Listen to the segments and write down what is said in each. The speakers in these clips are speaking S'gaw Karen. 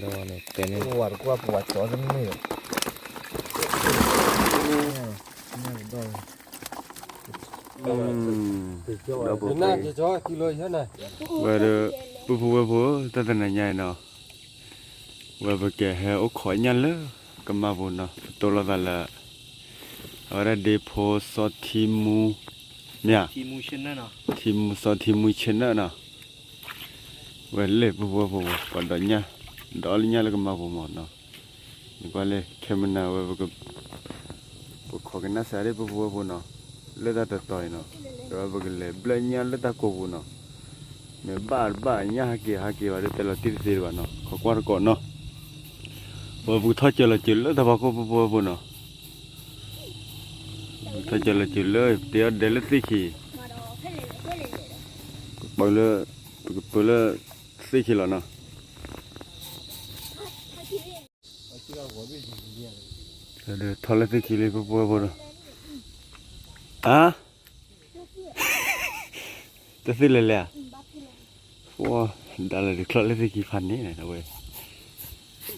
ဒီးန့ၣ်တဲန့ၣ် ပဝဲတကွၢ်ပဝဲကၠီတမ့ၢ်ဒီး ဒီးပ ဝဲဒီး ပုၢ်ဖိဝဲၢ်ဖိ တၢ်တနၤညါအံၤနီၤ ဝဲပကဟဲအိၣ်ခိးညၣ်လၢကမၢ်ပူၤနီၤ ပတိၢ်လိာ်သးလၢ အဝဲဒၣ်ဒ့ဖိစီထံမူ မ့ၢ်ဧါ ထံမူစီထံမူဆ့နၢၣ်နီၤ ဝဲလၢပုၢ်ဖိဝဲၢ်ဖိ ပှၤဒိးညၣ် ဒိးလၢညၣ်လၢကမၢ်ပူၤမးနီၤ နကွၢ်လၢ camera ဝဲ ပခိးကနၣ်စၢ်ဒၣ်ပုၢ်ဖိဝဲၢ်ဖိနီၤ လၢတၢ်တတီၤအံၤနီၤ ဒီးဝဲပကလဲၤဘျၢညၣ်လၢတၢ်ကိၢ်ပူၤနီၤ မ့ၢ်ဘၣ်တဘၣ်ညၣ်ဟးက့ၤဟးက့ၤဘၣ်ဒီး တဲလီၤတံၢ်တသ့တဘၣ်နီၤ ခိးကွၢ်တကိးနီၤ ဝဲပကထီၣ်စၢၤလီၤစၢၤလၢတၢ်ဖီခိၣ်ပုၢ်ဖိဝဲၢ်ဖိနီၤ ပကထီၣ်စၢၤလီၤစၢၤလၢ ပတဲအီၤဒဲလၢသ့ၣ်ခံ ပလၢ ပကပၢလၢ သ့ၣ်ခံလီၤနီၤ ထီၣ်လၢသ့ၣ်ခံလံ ပုၢ်ဖိဝဲၢ်ဖိဒီး အါ တသုလဲၤလဲၤဧါ ဝဲ ဒၣ်လဲာ်တချီၣ်လၢသ့ၣ်ခံဖးန့ၣ်ဝဲ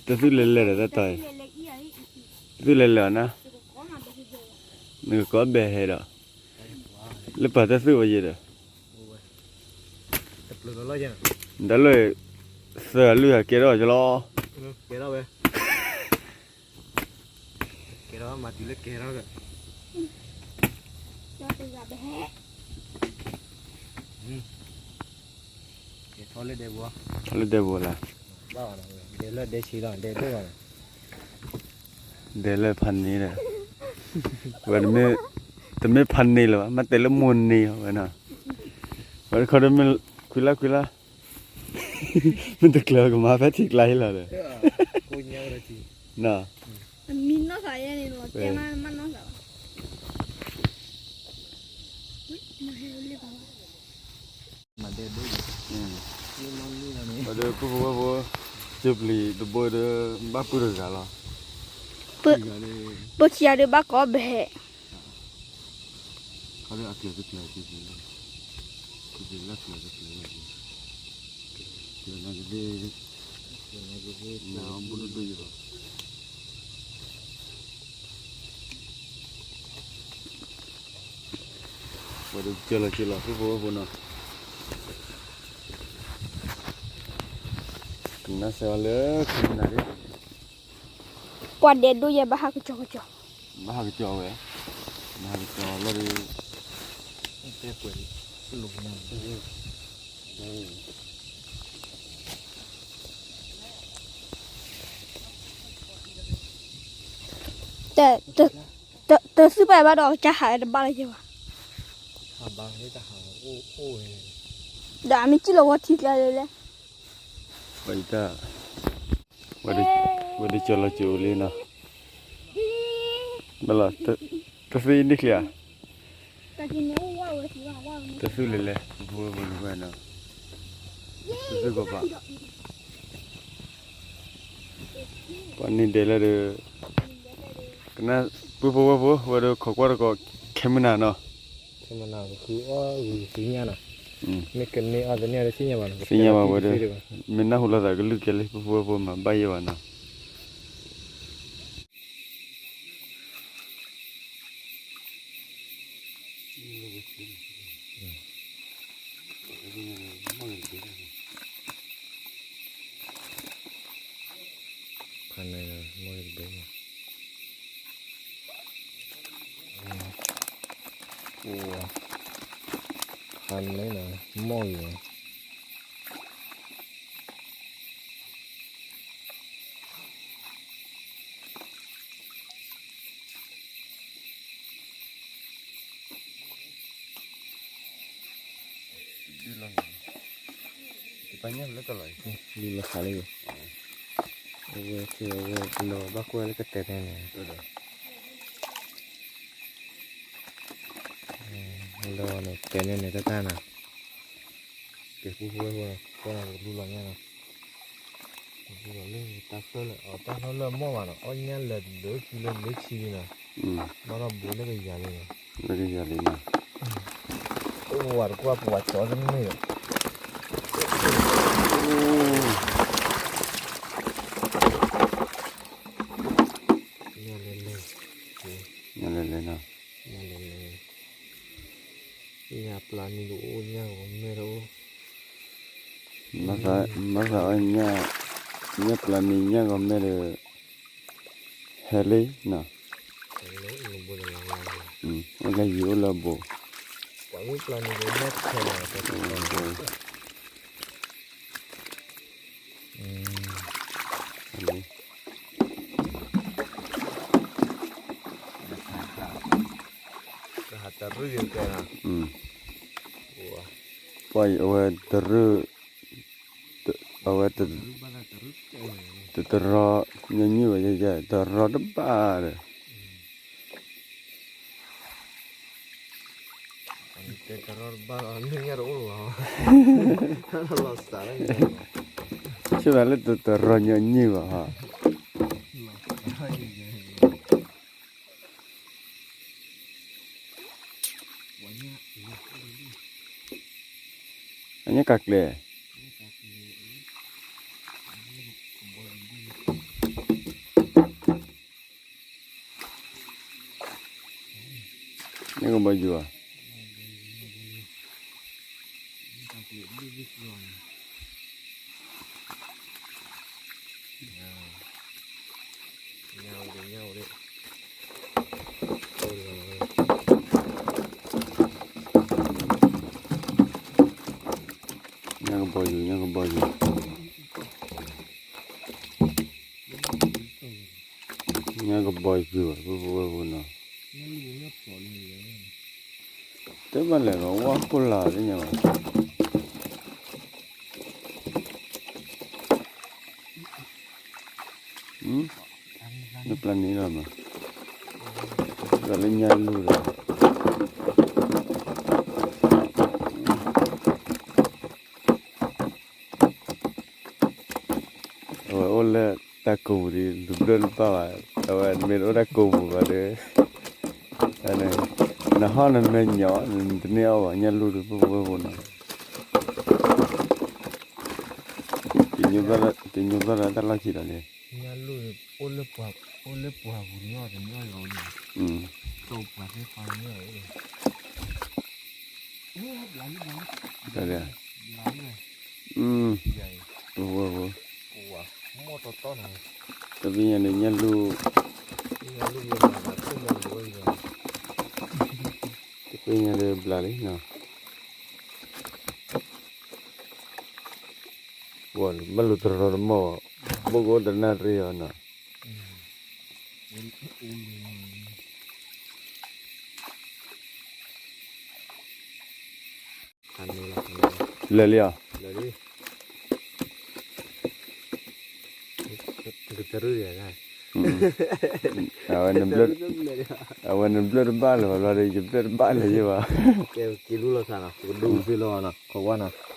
တသုလဲၤလဲၤဒီးတၢ်တီၤအံၤ တသုလဲၤလဲၤအီၤနၤ နကကိးဘဲဟဲဒီး လၢပှၤတသုဝဲယဲဒီး ဒၣ်လဲာ် သၢဂၤလွံၢ်ဂၤကဲထီၣ်က့ၤလီၤ ကဲထီၣ်ဝဲ ကဲထီၣ်မၤတုၤလၢကဲထီၣ်ဒီး ကဲထီၣ်လၢဒဲပူၤ ထီၣ်လၢဒဲပူၤလၢ ဘၣ်ဘၣ်နီၤ ဒဲလၢဒဲဆံလီၤ ဒဲဒိၣ်ဘၣ်နီၤ ဒဲလၢဖးန့ၣ်ဒီး ဝဲ တမ့ၢ်ဖးန့ၣ်လၢၤဘၣ် မ့ၢ်တဲလၢမိၢ်န့ၣ်ဝဲနီၤ ဝဲတခီဒီးမ့ၢ် ခွံလါခွံလါ မ့ၢ်တကျၢၤကမၤဖဲထံကျါဟ့ၣ်လီၤဒီး နီၤ မံနီၢ်သးယဲန့ၣ်လီၤ တဲမးမးနီၢ်သးဘၣ် ဒီးပုၢ်ဖိဝဲၢ်ဖိ စၢၤပျံၤတဘိဒီး ဘၣ်ပုၢ်တဂၤလီၤ ပုၢ်ခံဂၤဒီးဘၣ်ကိးဘဲဟဲ ခီဒီးအကျဲၤတကျဲၤ လၢကျဲၤတကျဲၤ နဘူးဒိၣ်ဒိၣ်ယၤ ဝဲဒီးကၢၤလီၤကၢၤလီၤ ပုၢ်ဖိဝဲၢ်ဖိနီၤ ကနၣ်စၢၤအီၤလၢ camera ဒၣ် ပှၤဒဲဒိၣ်ယဲဘၣ်ဟးကစီၤကစီၤ ဘၣ်ဟးကစီၤဝဲ ဘၣ်ဟးကစီၤလီၤဒီး တသုပာ်ဘၣ်ဒီးကစၢ်ဟးဝဲတဘၣ်လၢၤက့ၤဘၣ် ဒီးအမ့ၢ်စံၣ်လီၤဝဲထံကျါလဲၣ်လဲၣ် ဝဲအံၤတၢ် ဝဲဒၣ်ကၢၤလီၤကၢၤအိၣ်လံနီၤ ဘၣ်လီၤ တသုအံၤန့ၣ်ချံဧါ တသုလဲၤလဲၤ ပုၢ်ဖိဝဲၢ်ဖိန့ၣ်ဝဲနီၤ တသုကဘၣ် ပှၤန့ၢ်ဒဲးလၢဒီး ကနၣ် ပုၢ်ဖိဝဲၢ်ဖိ ဝဲဒီးခိးကွၢ်တကိး camera နီၤ camera ကဃုအီၣ်ဂုာ်သ့ၣ်ညါနီၤ မ့ၢ်ကန့ၢ်အီၣ်သ့ၣ်ညါဒီးသ့ၣ်ညါဘၣ်နီၤ သ့ၣ်ညါဘၣ်ဝဲဒီး မ့ၢ်နၢ်ဟူလိာ်သးကလုၢ်ကဲလံ ပုၢ်ဖိဝဲၢ်ဖိမၤဘၣ်ယဲဘၣ်နီၤ ဖးန့ၣ် မီၢ်ဂ့ၤတဘ့ၣ်န့ၣ် ဖးန့ၣ် မီၢ်ဂ့ၤ ဒုးလီၤ, ဒုးလီၤခးလၢယိၤ, အဝဲသ့ၣ်အဝဲလီၤဘၣ်ကွၢ်လၢကတဲာ်န့ၣ်, လီၤန့ၣ်တဲာ်န့ၣ်န့ၣ်တၢ်တၢ်နီၤ, ကဲပူဖိဝဲၢ်ဖိ ကွၢ်နၤတလူလီၤညါနီၤ, တလူလီၤလၢတၢ်ဖျၢၣ်လၢအတၢ်ဖျၢၣ်လၢအမီၢ်ဘၣ်နီၤ, အီၣ်ညၣ်လၢာ်တဘျုးခံလၢာ်တဘျုးဆံလံနီၤ, ဘၣ်ဒီးဘိလၢကယၤလံနီၤ, လၢကယၤလံနီၤ, အိၣ်ဝဲတကွၢ်ပဝဲကၠီတန့ၢ်ဒီး အိၣ် မၤသးအီၣ်ညၣ်ပျၢ်နံၤညၣ်ဂီၤမဲဒီး ဟဲလံနီၤ, အိၣ်လၢယံၤအိၣ်လၢအဘိ, ပှၤအံၤအဝဲတရူၢ်, အဝဲ တတရီညီနုၢ်ဘၣ်, ယဲယဲတရီတဘၣ်ဒီး ဆၢသးလၢတတရီညီနုၢ်ဘၣ်ဟီ, အညၣ်ကးကျဲ, ညၣ်ကဘီယူၤဧါ. ညၣ်ကဘီယူၤ, ညၣ်ကဘီယူၤ, ညၣ်ကဘီယူၤ, ပဝဲပူၤနီၤ, တဘၣ်လဲၤလီၤဝါခိၣ်လာ်သ့ၣ်ညါဘၣ်. နပျၢ်န့ၣ်လီၤမး, ဒီးလၢညၣ်လူၢ်ဒီး အဝဲအိၣ်လၢတၢ်ကိးပူၤဒီး လူၤဘျၢၣ်တဘၣ်ဘၣ်, အဝဲမ့ၢ်တအိၣ်တၢ်ကိးပူၤဘၣ်ဒီး နဟီၣ်နမဲာ်ညါ နတန့ၢ်အီၣ်ဘၣ် ညၣ်လူၢ်ဒီး ပဝဲပူၤနီၤ, တညိဘျီဒီးတၢ်လီၢ်ခံဒီးန့ၣ် ညၣ်လူၢ်အိၣ်လၢပှၢ်ပူၤန့ၣ် အီၣ်တန့ၢ်အီၣ်လီၤ, ပဝဲပူၤ, တပ့ၢ်ညါန့ၣ် ညၣ်လူၢ်, တပ့ၢ်ညါဒီးဘျးလံနီၤ, ဘၣ်လူၤတရီတမီၢ်, ဘိၣ်ကအိၣ်တနၣ်ရံၣ်အီၤနီၤ. လဲၤလံဧါ, အဝဲနဘျၢၣ်, အဝဲနဘျၢၣ်တဘၣ်လၢၤဘၣ်ဘျီဒီး ယဘျၢၣ်တဘၣ်လၢၤယဘၣ်, ကဲက့ၤလူလီၤသးနီၤ, ပကဒိၣ်သ့လီၤနီၤ, ခီဝါနီၤ.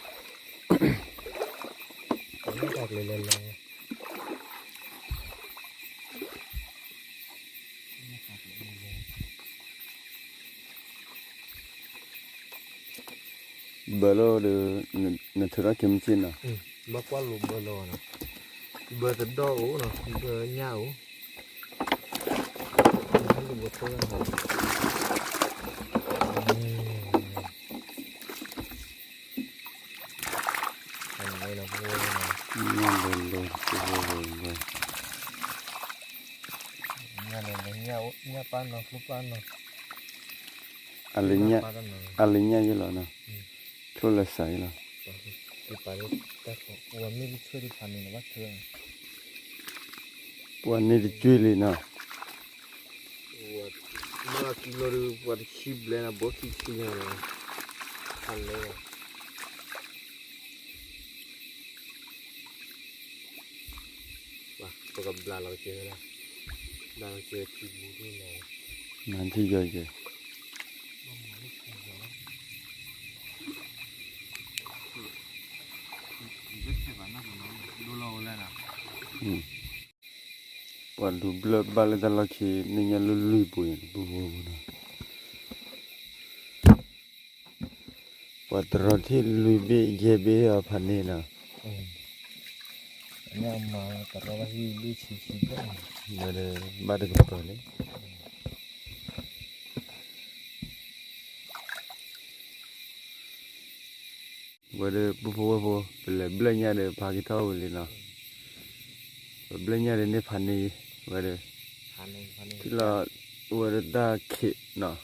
ဘၢလီၤဒီး နထုးထီၣ်က့ၤမ့ၢ်စ့ၢ်နီၤ, ဘၣ်ကွၢ်လိာ်ဘၢလီၤနီၤ, ဘၢတဒီအိၣ်နီၤ, ဘၢညၣ်အိၣ်, ဘၢ ညၣ်လီၤလီၤ, ညၣ်ပၢ်နီၤ, ကျိပၢ်နီၤ, အလၢညၣ်ယဲလီၤနီၤ, ကျိလၢစးယဲလီၤ, ပှၤမ့ၢ်တဆၢတဖၣ်န့ၣ် ပှၤန့ၢ်တကၠွ့ၣ်လံနီၤ. မ့ၢ်ကံဘျီဒီး ပှၤတဆံဘျဲၣ်နီၤ, ဘီခံဆံညါန့ၣ်, ဟါလၢ ပကဘျးလီၤက့ၤဝဲဒၣ်, ဘျးလီၤက့ၤထံပူၤဒ်န့ၣ်, မၤထံယီၤယဲၢ် ပှၤလူၤဘျၢၣ်ဘၣ်လၢတၢ်လီၢ်ခံ န့ၢ်ညၣ်လွံၢ်လွံၢ်ပူၤန့ၣ် ပူၤပူၤပူၤနီၤ, ပှၤတရီထံၣ်လွံၢ်ဘ့ၣ်ယဲၢ်ဘ့ၣ်အီၤဖးန့ၣ်နီၤ, ဘၣ်တကပၤလၢ ဝဲဒၣ် ပုၢ်ဖိဝဲၢ်ဖိ ပလဲၤဘျဲၣ်ညၣ်ဒီး ဖးက့ၤထီၣ်ဝံၤလံနီၤ. ပဘျဲၣ်ညၣ်ဒီးန့ၢ်ဖးန့ၢ်ဝဲဒီး ထံၣ်လီၤဝဲဒၣ်တၢ်ခံးနီၤ.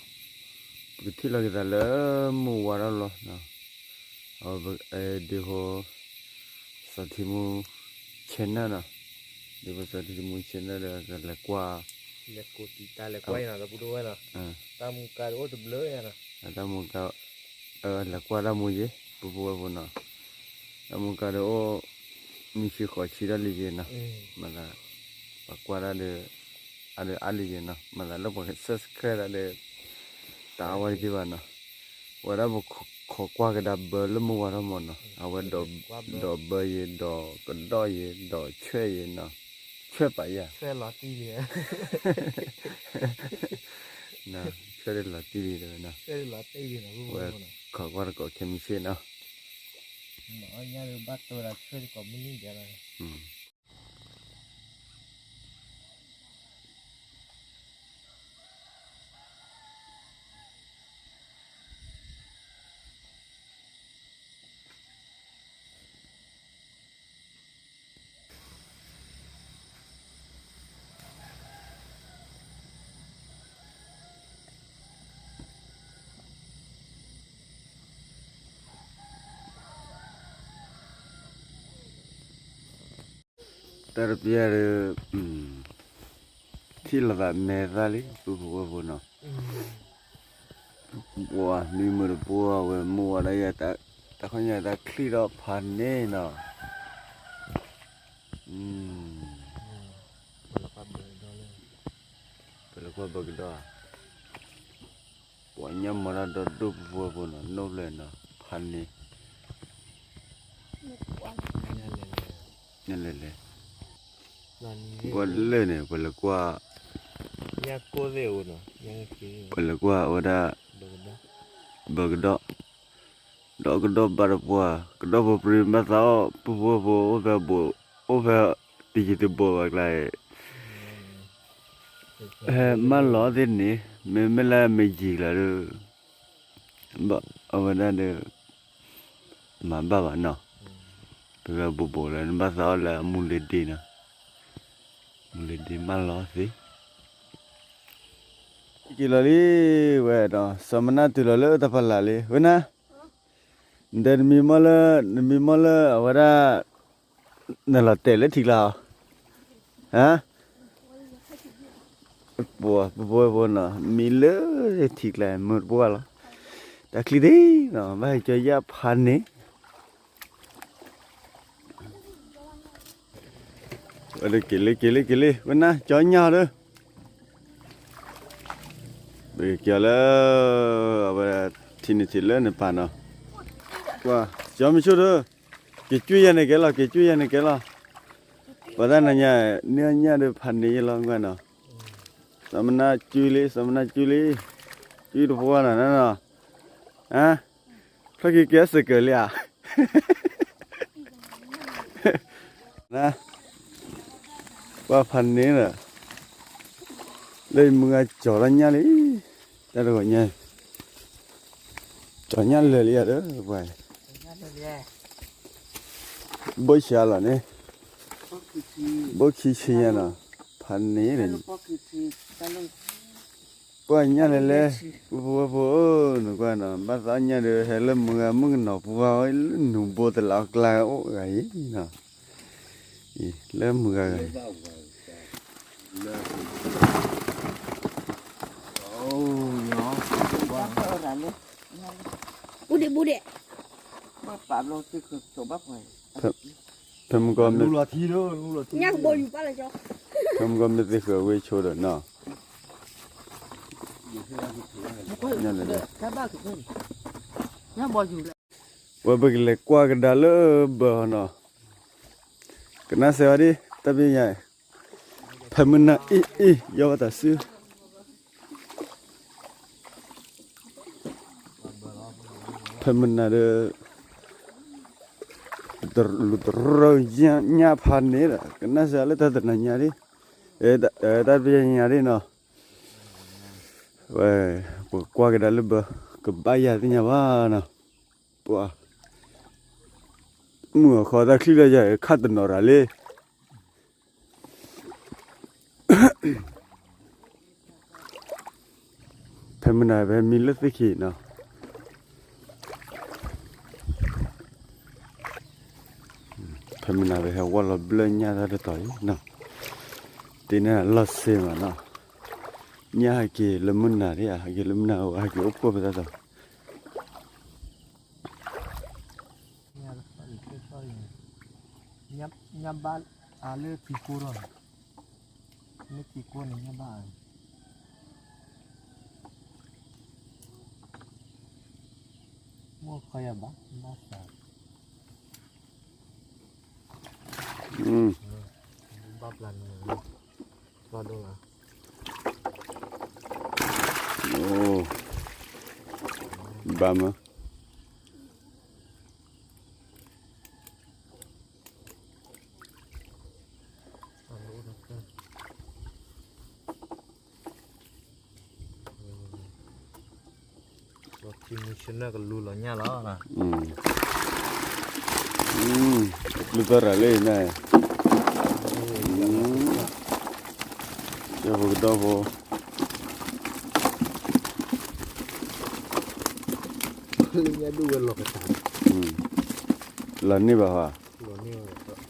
ပကထံၣ်လီၤက့ၤသးလၢမုၢ်ဝါထီၣ်လီၤနီၤ. အဝဲဒၣ်ဃိ စီၤထံမူ channel နီၤ. ဒ်ဖိစီၤထံမူ channel ဒီးကလဲၤကွၢ် လဲၤကွၢ်တၢ် လဲၤကွၢ်နီၤ ဒီပုၢ်ဒီဝဲၢ်နီၤ. တၢ်မူကါတအိၣ်တဘျုးနီၤ. တၢ်မူကါ လဲၤကွၢ်တၢ်မူယ့ၤ ပုၢ်ဖိဝဲၢ်ဖိနီၤ. တၢ်မူကါဒီးအိၣ် မုၢ်ဆံဃိးဆံဒၣ်လံယ့ၤနီၤ. မၤသး ပှၤကွၢ်တၢ်ဒီး အါဒီးအါလံယ့ၤနီၤ. မၤသးလၢပှၤ subscribe တၢ်ဒီး တအါဝဲတက့ၢ်ဘၣ်နီၤ. ဝဲဒၣ်ပခိးကွၢ်ကဒါဘၢလၢမုၢ်ဝါထီၣ်မးနီၤ. အဝဲ ဒိးဘၢယ့ၤ ဒိးကဒီးယ့ၤ ဒိးဆွဲၣ်ယ့ၤနီၤ. ဆွဲၣ်ပာ်ယၤ ဆွဲၣ်လီၤတံၢ်လံ ဆွဲၣ်ဒီးလီၤတံၢ်လံတဲဝဲနီၤ. ဝဲခိးကွၢ်တကိးခဲမုၢ်ဆ့ၣ်နီၤ. မ့ၢ်ညါဒီးဘၣ်တဲဝဲဒၣ်ဆွဲၣ်တကိးမုၢ်နံၤဒဲးလီၤ. တၢ်တပျၢ်ဒီး ထံၣ်လိာ်သးမဲာ်သၣ်လံ ပုၢ်ဖိဝဲၢ်ဖိနီၤ. ပှၤမံမုာ်တပှၢ်ဝဲ မုၢ်ဝါဒၣ်ယၤ တၢ်ခီညါတၢ်ချံၣ်ထီၣ်ဖးန့ၣ်နီၤ. ပလဲၤကွၢ်ဘၢကဒီး ပှၤညၣ်မီၤတၢ်ဒီဒိၣ် ပုၢ်ဖိဝဲၢ်ဖိနီၤ နိၣ်ဖျၢၣ်နီၤ ဖးန့ၣ် လဲၤလဲၤ ပှၤလၢန့ၣ် ပလဲၤကွၢ် ပလဲၤကွၢ်ဝဲဒၣ် ဘၢကဒီး ဒီးကဒီးဘၣ်တပှၢ် ကဒီးဖိပြံဘၣ်သးအီၣ် ပုၢ်ဖိဝဲၢ်ဖိ အိၣ်ဖဲဘိး အိၣ်ဖဲတယံၤတဘိးဘၣ်ကျါအံၤ ဟဲမၢလီၤသ့ၣ်န့ၣ် မ့မ့ၢ်လၢမ့ၢ်ယံၤကျါဒီး ဘၣ်အဝဲဒၣ်ဒီး မၤဘၣ်ဘၣ်နီၤ. ပဝဲဘိးဘိးလၢနဘၣ်သးအီၣ်လၢအမူလ့ၤဒ့နီၤ, မူလ့ၤဒ့မၢလီၤသ့. က့ၤလီၤလံ ဝဲဒီး စီၤမနၢ်တုၤလီၤလၢတၢ်ဖီလာ်လံ ဝဲနၤ, နတဲနမံမီၢ်လၢ နမံမီၢ်လၢအဝဲဒၣ် နလီၤတဲာ်လၢထံကျါအီၤ, ဟါ, ပှၤပှဲၤပှဲၤနီၤ မံလၢထံကျါ မုာ်တပှၢ်လီၤ, တၢ်ချံသ့ၣ်နီၤ ဘၣ်ဟဲကၠီယၣ်ဖးန့ၣ် ဝဲဒၣ်က့ၤလံ က့ၤလံ က့ၤလံ ဝဲနၤ ကၠီညၣ်ဒီး ပက့ၤလၢ အဝဲ ထံန့ၣ်ထံးလၢနပာ်နီၤ, ကွၢ် ကၠီမုဆိဒီး က့ၤကွံာ်ယၤန့ၣ်ကဲလီၤ က့ၤကွံာ်ယၤန့ၣ်ကဲလီၤ, ပှၤတၢ်နၤညါ န့ၢ်အညၣ်ဒီးဖးန့ၣ်ယလီၤကွၢ်နီၤ, စီၤမနၢ်ကွံာ်လံ စီၤမနၢ်ကွံာ်လံ, ကွံာ်တပှၢ်နီၤ နီၤနီၤ, ဟါ ဖျီၣ်ခံကဲစ့ၢ်ကီးလံဧါ န ပှၤဖးန့ၣ်ဒီး လၢယမုၢ်ဂၤကၠီၤလီၤညၣ်လံ, တၢ်တဂီၤညါ ကၠီၤညၣ်လၢာ်လံဧါဒီး ပှၤ ဘိၣ်ဆံးလီၤန့ၣ်, ဘိၣ်ခံဆံညါနီၤ, ဖးန့ၣ်ဒီး ပှၤညၣ်လဲၤလဲၤ, ပှၤဖိဝဲၢ်ဖိဧၢ, နကွၢ်နီၤ ဘၣ်သးညၣ်ဒီး ဟဲလၢမုၢ်ဂၤမုၣ်ကနီၤပှၢ် လၢနူၤဘိတလးအကျါအိၣ်ဂၤအံၤနီၤ, လၢမုၢ်ဂၤဂၤ ဘူးဒံးဘူးဒံး ဖဲမုၢ်ကီၢ် ဖဲမုၢ်ကီၢ်မ့ၢ်သ့ဃၢၤဝဲဆိဒီးနီၤ, ဝဲပကလဲၤကွၢ်ကဒါလၢဘၢနီၤ, ကနၣ်စဲးဝဲဒၣ် တၢ်ပညါ ဖဲမုၢ်နၤအံၤအံၤ ယီၢ်ဘၣ်တၢ်စု ဖဲမုၢ်နၤဒီး လူၤတရၢညၣ်ဖးန့ၣ်ဒီး ကနၣ်စၢၤလၢတၢ်တနၤညါဒ်, တၢ်တပညါဒ်နီၤ, ဝဲ ပကွၢ်ကဒါလၢဘၢ ကဘၣ်ယၤသ့ၣ်ညါဘၣ်နီၤ, ပှၤ မုၢ်အဃီတၢ်ချံလၢယၤ ခါတနီၤရၤလံ. ဖဲမနၤဖဲမံလၢသ့ၣ်ခံနီၤ, ဖဲမနၤဖဲဟဲဝဲလီၤဘျၢညၣ်တၢ်တတီၤအံၤနီၤ, တ့န့ၣ်လီၤစ့မးနီၤ, ညၣ်ဟဲက့ၤလၢမုၢ်နၤဒၣ်ဧါ, ဟဲက့ၤလၢမုၢ်နၤ ဟဲက့ၤအိၣ်ဖှိၣ်ဖဲတၢ်တီၤ ညၣ်ဘၣ်အါလၢထံကိၢ်ထီၣ်, လၢထံကိၢ်န့ၣ် ညၣ်ဘၣ်အါ, မိၢ်ခီယၤဘၣ်, ဘၣ်စး, ဘၣ်ပျၢ်န့ၣ်, ဘၣ်ဒိၣ်လီၤ, ဘၣ်မး လီၤထံမုၢ်ဆနၢၣ်ကလူလီၤညၣ်လီၤ, ပျုၢ်သီၣ်ရၤလံန့ၣ်, ကၠီဖိကဒီဖိ, လၢညၣ်ဒိၣ်ဝဲလီၤကတၢ်, လီၤန့ၢ်ဘၣ်ဟါ, လီၤန့ၢ်ဘၣ်,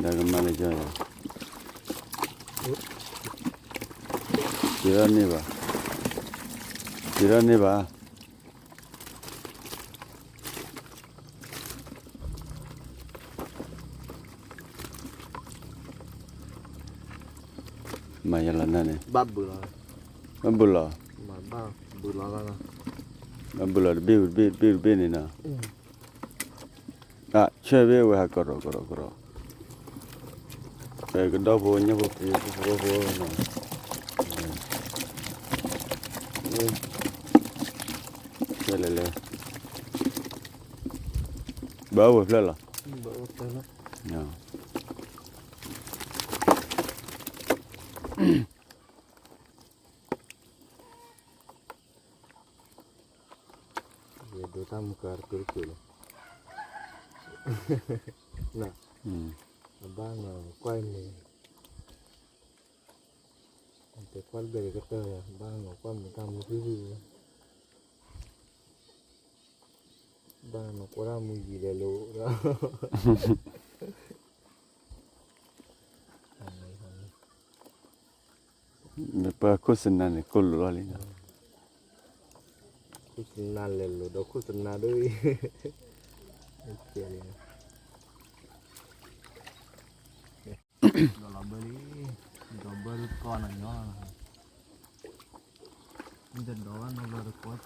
ဒါကမၤလၢကၠီ, က့ၤထီၣ်န့ၢ်ဘၣ်, က့ၤထီၣ်န့ၢ်ဘၣ် မၤယလီၤနၤန့ၣ်, ဘၣ်ဘုးလီၤ, ဘၣ်ဘုးလီၤ, ဘၣ်ဘုးလီၤတဘ့ၣ်တဘ့ၣ်တဘ့ၣ်တဘ့ၣ်န့ၣ်နီၤ, အဆၢဘ့ၣ်ဝဲဟးကရီကရီကရီ, ကဒီဖိညၣ်ဖိက့ၤဖိဖိဖိနီၤ, လဲၤလဲၤ, ဘၣ်အိၣ်ဝဲဖျၢၣ်လီၤ. ယဒိးတၢ်မူကါတက့ၢ်တက့ၢ်လီၤ. အဘၣ်နီၤကွၢ်န့ၣ်, တဲကွၢ်တဘျဲၣ်ကတၢၢ်, ဘၣ်နီၤကွၢ်မူတၢ်မူဖုၣ်ဖုၣ်, ဘၣ်နီၤကွၢ်တၢ်မူယံာ်လဲၤလိၤဒီး ပှၤခိၣ်စနါန့ၣ် ကိၢ်လိာ်လီၤလံနီၤ. ခိၣ်စနါလဲၤလိာ်ဒီးခိၣ်စနါဒိၣ်အံၤ, ကဲလံနီၤ. ဒီးလီၤဘၢလံ, ဒီးဘၢတကီၢ်နီၤညီလီၤ, မ့ၢ်တဒီးဘၣ်နီၤလီၤတကီၢ်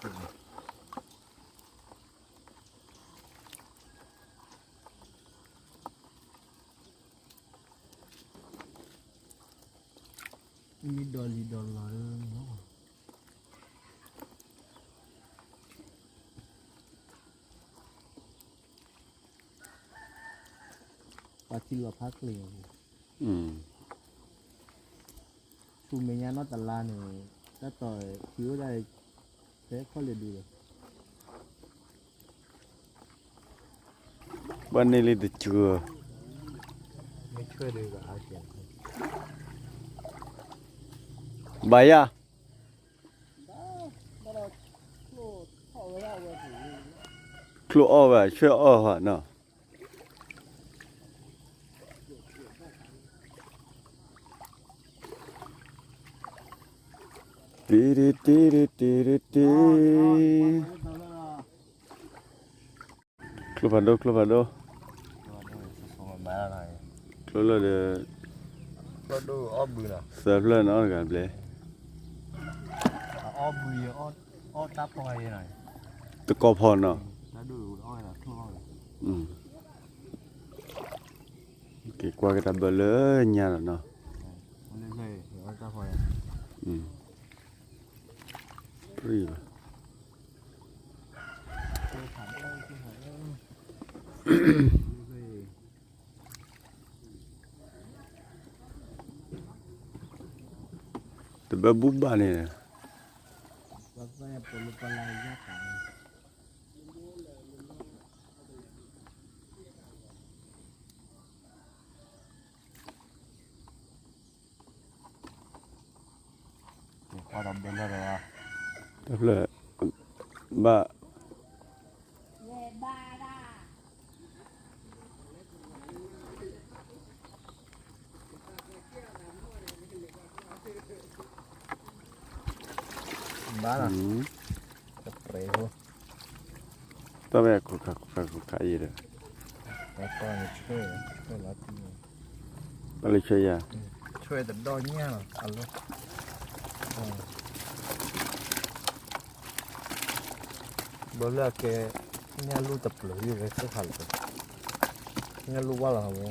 စဲးနီၤ. မ့ၢ်ဒီးလံဒီးလီၤ, ပှၤထံလီၤဖးကျိၤ, ဆူမဲာ်ညါနီၢ်တလါန့ၣ်, တၢ်တီၤထံအိၣ်ဒၣ်, ဖဲခီၣ်လ့ၤဒူဒီး ဘၣ်န့ၢ်လံတစှၤ, ဘၣ်ယၤ, ချိၣ်အီၣ်ဝဲ ဆှၢအီၣ်ဟးနီၤ. တ့တ့တ့တ့တ့တ့, ချိၣ်ဖးဒိၣ် ချိၣ်ဖးဒိၣ်, ချိၣ်လၢဒီး, သၢဖျၢၣ်နီတဂၤဘျဲၣ်, တကီၢ်ဖီနီၤ, က့ၤကွၢ်က့ၤတၢ်ဘၢလၢညါလီၤနီၤ. တဘၢဘူၣ်ဘၣ်န့ၣ်, ပလပလယၢ်တၢ်န့ၣ် တဘၢဘူၣ်ဘၣ်န့ၣ်, ဒီးဘဲလၢဒီး တဖျၢၣ် ဘၣ် ဘၣ်လီၤ တပြဲးဖိ တၢ်ဝဲခိၣ်ခါခိၣ်ခါခိၣ်ခါအံၤဒီး တၢ်လၢဆွဲယၤ ဆွဲတဒီၣ်ညၣ်လီၤ အလီၢ် ဘၣ်လၢအကဲ ညၣ်လူၢ်တပျုၤယဝဲသ့ၣ်ခါလီၤ ညၣ်လူၢ်ဝါလီၤဟးဝဲ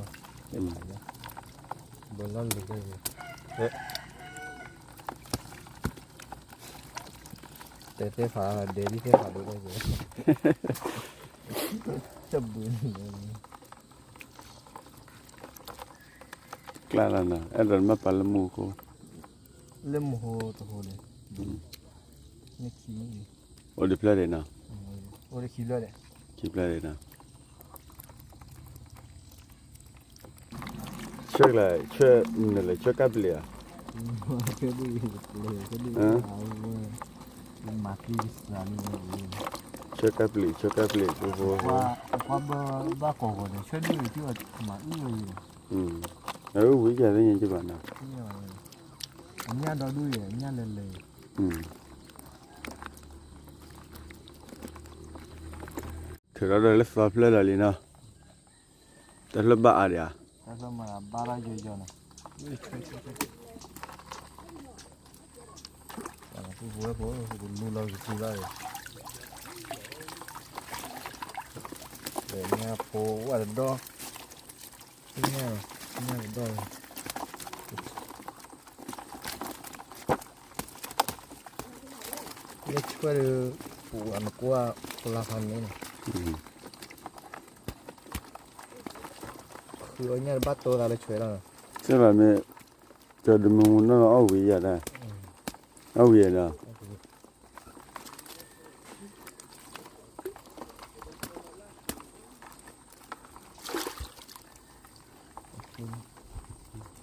ဘၣ်လီၤလံၤ တဲသ့ၣ်ဖး ဒဲဒ်သ့ၣ်ဖးဒိၣ်ဝဲ တဘုးန့ၣ် ကျါလီၤနီၤ အဲၣ်ဒိးမ့ၢ်ပာ်လၢမူခိၣ် လၢမူခိၣ်တဟိန့ၣ် အိၣ်တဖျၢၣ်ဒံးနီၤ အိၣ်တခံဖျၢၣ်ဒံးနီၤ ဆှၢကလၢ ဆှၢ နလဲၤဆှၢကပ်ပလံၤဧါ ဆှၢကပ်ပလံၤ ဆှၢကပ်ပလံၤ ဖိဖိ ဘၣ်ကိးဂီၤန့ၣ် ဆှၢဒ်အံၤ မၤအုၣ်ဝဲအံၤ အဝံယၤသ့ၣ်ညါကဘၣ်နီၤ အညၣ်ဒီဒူၣ်အံၤ အညၣ်လဲၤလဲၤ ထုးထီၣ်ဒီးလၢသီဖျၢၣ်လီၤလံနီၤ တၢ်ဖျၢၣ်ဘၣ်အါဒံးဧါ တၢ်ဖျၢၣ်မၤဘၣ်ထီၣ်ယိယိနီၤ ပူဖိဝဲဖိ ပကလူလီၤကထူဘၣ်အံၤ ညၣ်ဖိဝဲတဒီၣ် ညၣ် ညၣ်တဒီၣ် လၢဆွဲဒီး ပူၤအနကွၢ်ဖျါဖးန့ၣ်နီၤ ဃုအီၣ်ညၣ်တဘၣ်တိသးလၢဆွဲလီၤနီၤ စ့ၢ်ဘၣ်မ့ၢ် ကၠီၤဒမုၢ်မူနီၢ်နီၢ်အီၣ်ဝံၤယၤဒၣ် အီၣ်ဝံၤယၤနီၤ ဆ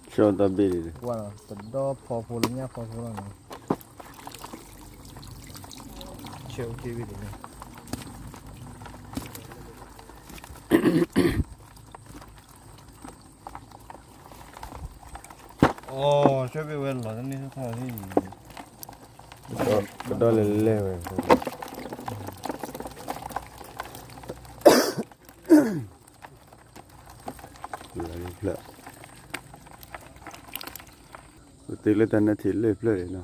ှၢတၢ်ဘ့ၣ်ဒံး တဒီၣ်ဖီဖိလၢညၣ်ဖီဖိလီၤနီၤ ဆှၢအိၣ်တ့ၢ်ဘ့ၣ်ဒံးန့ၣ် အိ ဆှၢဘ့ၣ်ဝဲလီၤတန့ၢ်ထီၣ်ထီၣ်လံ ကဒီၣ်လဲၤလဲၤဝဲ လၢဖျၢၣ် ပတုၤလၢတၢ်နၢထံးလၢဖျၢၣ်န့ၣ်နီၤ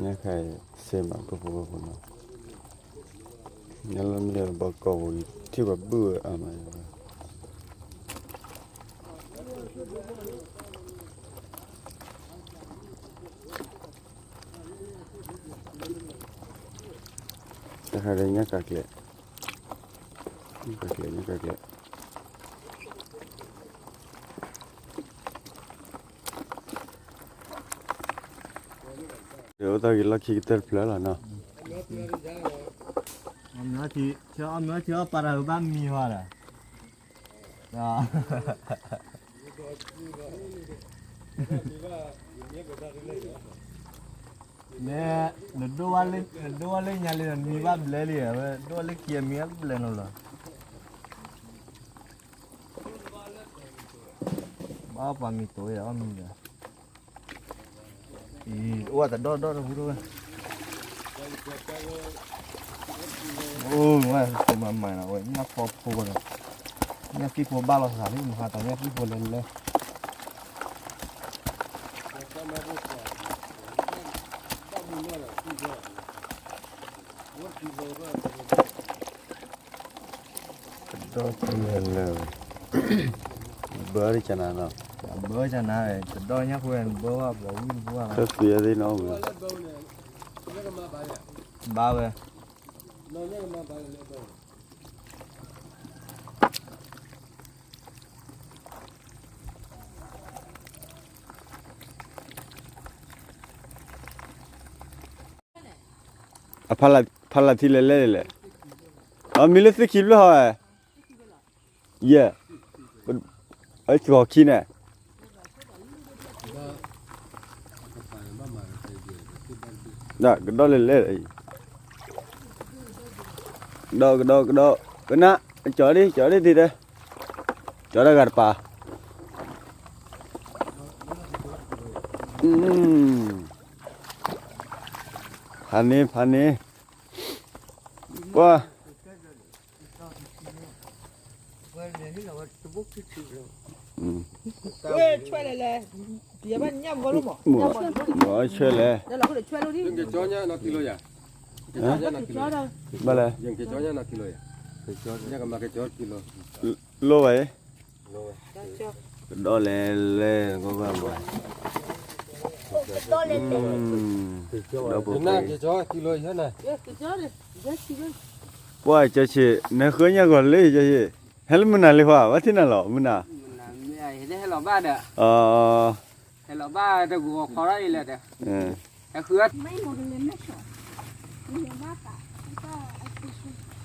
ညၣ်ခါအံၤ စ့မး ကဖိကဖိနီၤ ညၣ်လၢမ့ၢ်ဘီကီၢ်ပူၤ ထံၣ်ပှၤဘုၣ်ဝဲအါမး တခါဒီးညၣ်ကးကျဲး ညၣ်ကးကျဲး ညၣ်ကးကျဲး ဒီးအိၣ်သးဂ့ၤလီၢ်ခံကတၢၢ်တဖျၢၣ်လီၤနီၤ အမ့ၢ်ထံအီၣ်မ့ၢ်ထံအီၣ်ပာ်တၢ်ဂ့ၤဘၣ်မံၤဟီဒီး မ့ၢ် နဒိၣ်ဝဲလၢ နဒိၣ်ဝဲလၢညါလံဒီးမံဘၣ်ဘျဲလံ အဝဲဒိၣ်ဝဲလၢခံအမံဘၣ်ဘျဲနီၤလီၤ ဘၣ်ပှၤမံၤတိၤဝဲ အီၣ်မံၤဒီး အံၤ အိၣ်တဒီၣ်ဒီၣ်တဟူထီၣ်ဝဲ အိၣ်ဝဲ မၤမၤနီၤဝဲ ညၣ်ဖီဖိဝဲဒီး ညၣ်သံၣ်ဖိဘၣ်လီၤသးလံ မဟါတၢ်ညၣ်သံၣ်ဖိလဲၤလဲၤ ကဒီၣ်လဲၤလဲၤဝဲ ဘၢတကနၤနီၤ ဘၢတကနၤ တဒီၣ်ညၣ်ဖိဝဲ ဘၢဘၣ်ပှၤဝံၣ်တဘၣ်ဘၣ် တၢ်သံအသ့ၣ်နီၤဝဲ ဘၣ်ဝဲ အဖးလၢ်ထံလဲၤလဲၤလဲၣ်, အမံၤလၢသုခံဖျၢၣ်ဟီ, ယဲၢ်, အကီၢ်ခံန့ၣ်, ကဒီးလဲၤလဲၤအံၤ, ကဒီး ကဒီး ကဒီး, ကနၣ်, ကၠီဒ် ကၠီဒ်ဒ်ဒီး, ကၠီတၢ်ဂၤတပၤ, ဖးန့ၢ် ဖးန့ၢ်, ပှၤ ဆွဲလဲၣ်လဲၣ်, ဆွဲလဲၣ်, ဘၣ်လဲၣ်, လိၣ်ဝဲအံၤ, ကဒီးလဲၤလဲၤ ကဘၣ်ဘၣ်, ဒီးပှၤ ပှၤကၠီဆံး နဃၢညါဂီၤလၢကၠီဆံး, ဟဲလၢမုၢ်နၤလံခွါ ဘၣ်ထံၣ်နၤလီၤ မုၢ်နၤ, ဟဲလီၤဘၣ်ဒီး, ဟဲလီၤဘၣ်တဂီၤခီထီၣ်အံၤလဲၣ်ဒီး, ဟဲဃု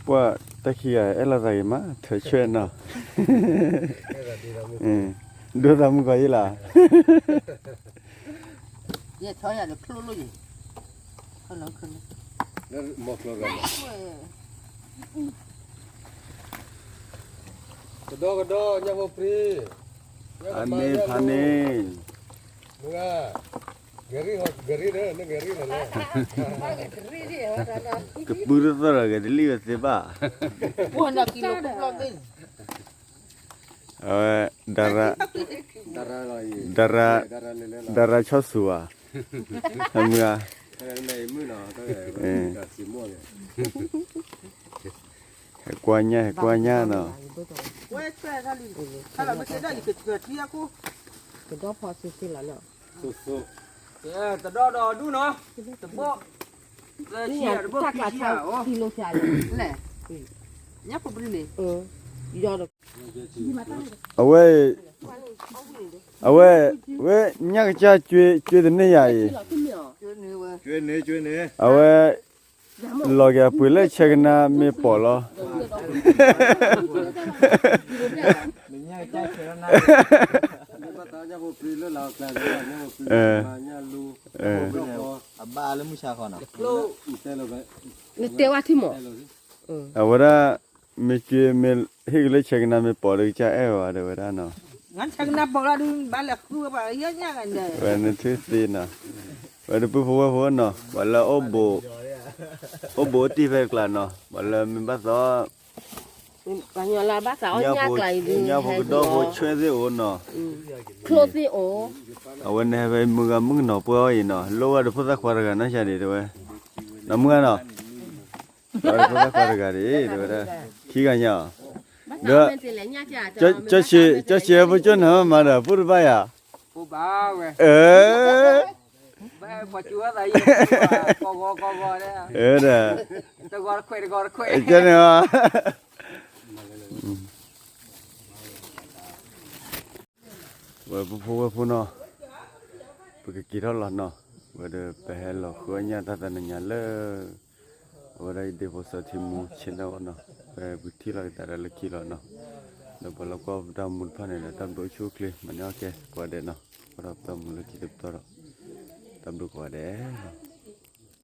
ပှၤတၢ်ခံဂၤအဲၣ်လိာ်သးဂ့ၤမး ထၢဆွဲနီၤ, ဒိသးမုၣ်ကီးယ့လး, ကဒီးကဒီး ညၣ်ဖိပြံ, ဖးန့ၢ် ဖးန့ၢ်, မုၢ်ဂၤ, ဂဲၤရံၣ် ဂဲၤရံၣ်ဒီး နဂဲၤရံၣ်လီၤလဲၣ်, ကပုၢ်တသီၣ်ဒီးဂဲၤတလံၣ်ဝဲသ့ဘၣ်, အဝဲ ဒၤရၤ, ဒၤရၤ, ဒၤရၤဆီၣ်ဆူၣ်ဧါ, မုၢ်ဂၤ, ဟဲကွၢ်ညါ ဟဲကွၢ်ညါနီၤ, ကဒီးဖီဆ့ဆ့လီၤ, တဒီဒီးဒူၣ်နီၤ, တဘိ, တဘိခံဆံဧါ, လဲၣ်, ညၣ်ဖိပြံန့ၣ်, အဝဲ, အဝဲ, ဝဲညၣ်ကစၢ်ကွ့တန့ၢ်ယၤအံၤ, အဝဲ, လီၤက့ၤအပှ့ၤလၢဆဲးကနါမ့ၢ်ပိာ်လီၤ, နတဲဝဲထံမး, အဝဲဒၣ်, မ့ၢ်ကွ့မ့ၢ်ဟ့ၣ်က့ၤလၢဆဲးကနါမ့ၢ်ပိာ်ဒီးကစၢ်အဲၣ်ဝဲဒီးဝဲဒၣ်နီၤ, ဝဲနထုသ့နီၤ, ဝဲတပုၢ်ဖိဝဲၢ်ဖိနီၤ ပှၤလၢ အိၣ်ဘိးတံၢ်ဖဲတကျါနီၤ ပှၤလၢမ့ၢ်ဘၣ်သီ ညၣ်ဖိကဒီၣ်ဖိဆွဲသ့ၣ်အိၣ်နီၤ, ချိၣ်သ့ၣ်အိၣ်, အဝဲန့ၣ်ဟဲဖဲမုၢ်ဂၤမုၣ်ကနီၤပှဲၤအီၤအံၤနီၤ လိၣ်ဝဲဒီးဖိသၣ်ခွါတဂၤနီၢ်ဆါဒံးတဲဝဲ, ဒီးဖိသၣ်ခွါတဂၤဒံး တဲဝဲဒၣ်, ခံဂၤညါအီၤ, ဒီး, ကၠီဆံးဟဲဖိကၠိနၤမးဒီး ပူၣ်တဘၣ်ယၤ, အၢ ဒီး, ကဲန့ၣ်, ဝဲပဖိဝဲၢ်ဖိနီၤ, ပကက့ၤထီၣ်လီၤနီၤ, ဝဲဒီးပဟဲလီၤဃုအီၣ်ညၣ်တၢ်သးနံၤညါလၢ အဝဲဒၣ်ယဒ့ဖိစီၤထံမူဆ့ၣ်နီၤနီၤ, ဝဲပထံၣ်လီၤက့ၤသးဒီးလၢခံလီၤနီၤ, ဒီးပှၤလီၢ်ကီၢ်ပတၢ်မူတဖၣ်န့ၣ်ဒီး တၢ်ဘျုးအိၣ်ဆူၣ်အိၣ်ချ့ မၤန့ၢ်အီၣ်ကဲကိးဂၤဒဲးနီၤ, အဃိဒီးပတၢ်မူလၢခံတပတီၢ်ဒီး, တၢ်ဘျုးကိးဂၤဒဲးနီၤ.